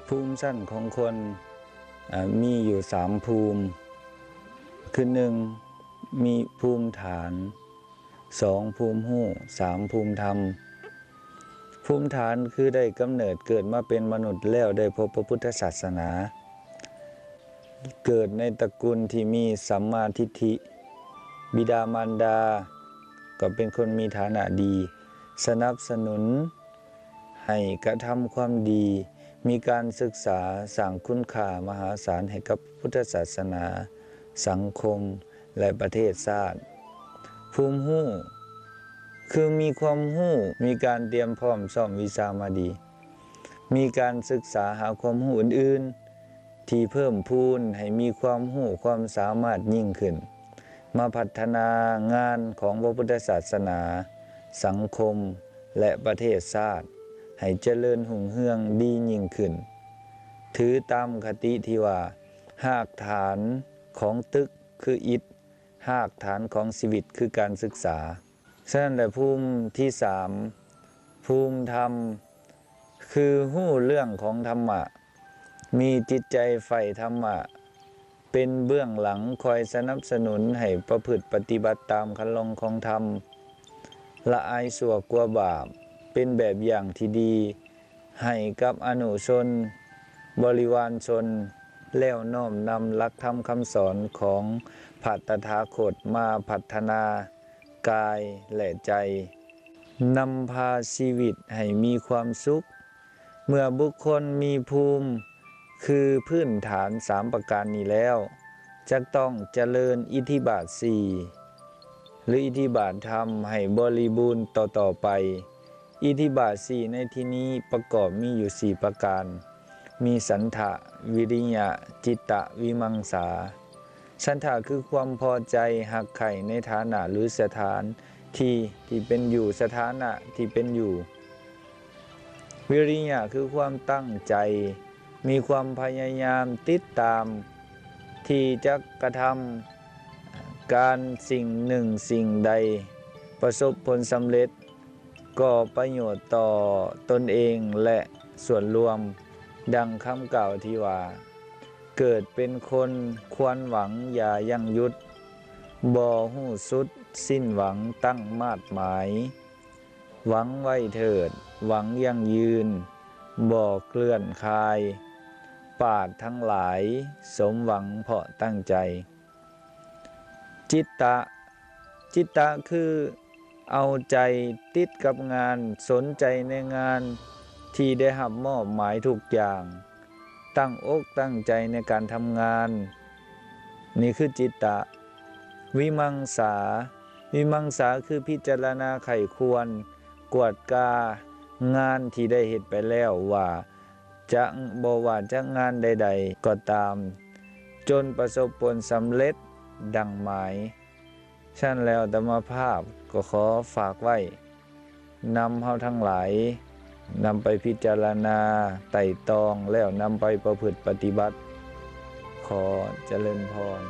ພູມຊັ້ນຂອງຄົນ ອາ ມີຢູ່ສາມພູມ ຄື ໜຶ່ງ ມີພູມຖານ, ສອງ ພູມຮູ້, ສາມ ພູມທຳ. ພູມຖານຄືໄດ້ກຳເນີດເກີດມາເປັນມະນຸດແລ້ວໄດ້ພົບພະພຸດທະສາສະໜາ, ເກີດໃນຕະກຸນທີ່ມີສຳມາທິດຖິ, ບິດາມານດາກໍເປັນຄົນມີຖານະດີ ສະໜັບສະໜູນ ໃຫ້ກະທຳຄວາມດີ, ມີການສຶກສາ, ສ້າງຄຸນຄ່າມະຫາສານໃຫ້ກັບພຸດທະສາສະໜາ, ສັງຄົມ ແລະ ປະເທດຊາດ. ພູມຮູ້ ຄືມີຄວາມຮູ້, ມີການຕຽມພ້ອມຊ້ອມວິຊາມາດີ, ມີການສຶກສາຫາຄວາມຮູ້ອື່ນໆ ທີ່ເພີ່ມພູນໃຫ້ມີຄວາມຮູ້ຄວາມສາມາດຍິ່ງຂຶ້ນ, ມາພັດທະນາງານຂອງພະພຸດທະສາສະໜາ, ສັງຄົມ ແລະ ປະເທດຊາດ ໃຫ້ຈະເລີນຮຸ່ງເຮືອງດີຍິ່ງຂຶ້ນ. ຖືຕາມຄະຕິທີ່ວ່າ ຮາກຖານຂອງຕຶກຄືອິດ, ຮາກຖານຂອງຊີວິດຄືການສຶກສາ. ສະນັ້ນແຫຼະ ພູມທີສາມ ພູມທຳ ຄືຮູ້ເລື່ອງຂອງທຳມະ, ມີຈິດໃຈໃຝ່ທຳມະ ເປັນເບື້ອງຫຼັງ ຄອຍສະໜັບສະໜູນໃຫ້ປະພຶດປະຕິບັດຕາມຄັນລອງຂອງທຳ, ລະອາຍຊົ່ວກົວບາບ, ເປັນແບບຢ່າງທີ່ດີໃຫ້ກັບອະນຸຊົນ, ບໍລິວານຊົນ, ແລ້ວນ້ອມນຳຫຼັກທຳຄຳສອນຂອງພະຕະຖາຄົດມາພັດທະນາ ກາຍ ແລະ ໃຈ, ນຳພາຊີວິດໃຫ້ມີຄວາມສຸກ. ເມື່ອບຸກຄົນມີພູມຄືພື້ນຖານສາມປະການນີ້ແລ້ວ, ຈະຕ້ອງຈະເລີນອິດທິບາດສີ່ ຫຼື ອິດທິບາດທຳໃຫ້ບໍລິບູນຕໍ່ໆໄປ. ອິດທິບາດສີ່ໃນທີ່ນີ້ປະກອບມີຢູ່ສີ່ປະການ, ມີສັນທະ, ວິລິຍະ, ຈິດຕະ, ວິມັງສາ. ສັນທະຄືຄວາມພໍໃຈ, ຮັກໃຄ່ໃນຖານະ ຫຼື ສະຖານທີ່ທີ່ເປັນຢູ່, ສະຖານະທີ່ເປັນຢູ່. ວິລິຍະຄືຄວາມຕັ້ງໃຈ, ມີຄວາມພະຍາຍາມຕິດຕາມທີ່ຈະກະທຳການສິ່ງໜຶ່ງສິ່ງໃດປະສົບຜົນສຳເລັດ ກໍ່ປະໂຫຍດຕໍ່ຕົນເອງ ແລະ ສ່ວນລວມ. ດັ່ງຄຳກ່າວທີ່ວ່າ, ເກີດເປັນຄົນຄວນຫວັງຢ່າຢັ້ງຢຸດ, ບໍ່ຮູ້ສຸດສິ້ນຫວັງຕັ້ງມາດໝາຍ, ຫວັງໄວ້ເຖີດ ຫວັງຢັ້ງຢືນ, ບໍ່ເຄື່ອນຄາຍ, ປາດທັງຫຼາຍສົມຫວັງເພາະຕັ້ງໃຈ. ຈິດຕະ, ຈິດຕະຄືເອົາໃຈຕິດກັບງານ, ສົນໃຈໃນງານທີ່ໄດ້ຮັບມອບໝາຍທຸກຢ່າງ, ຕັ້ງອົກຕັ້ງໃຈໃນການທຳງານ, ນີ້ຄືຈິດຕະ. ວິມັງສາ, ວິມັງສາຄືພິຈາລະນາໃຄ່ຄວນ, ກວດກາງານທີ່ໄດ້ເຮັດໄປແລ້ວວ່າ ຈະ ບໍ່ວ່າຈະງານໃດໆກໍຕາມ, ຈົນປະສົບຜົນສຳເລັດດັ່ງໝາຍ. ຊັ້ນແລ້ວ ອາດຕະມາພາບກໍຂໍຝາກໄວ້ນຳເຮົາທັງຫຼາຍ, ນຳໄປພິຈາລະນາ, ໄຕ່ຕອງ ແລ້ວນຳໄປປະພຶດປະຕິບັດ. ຂໍຈະເລີນພອນ.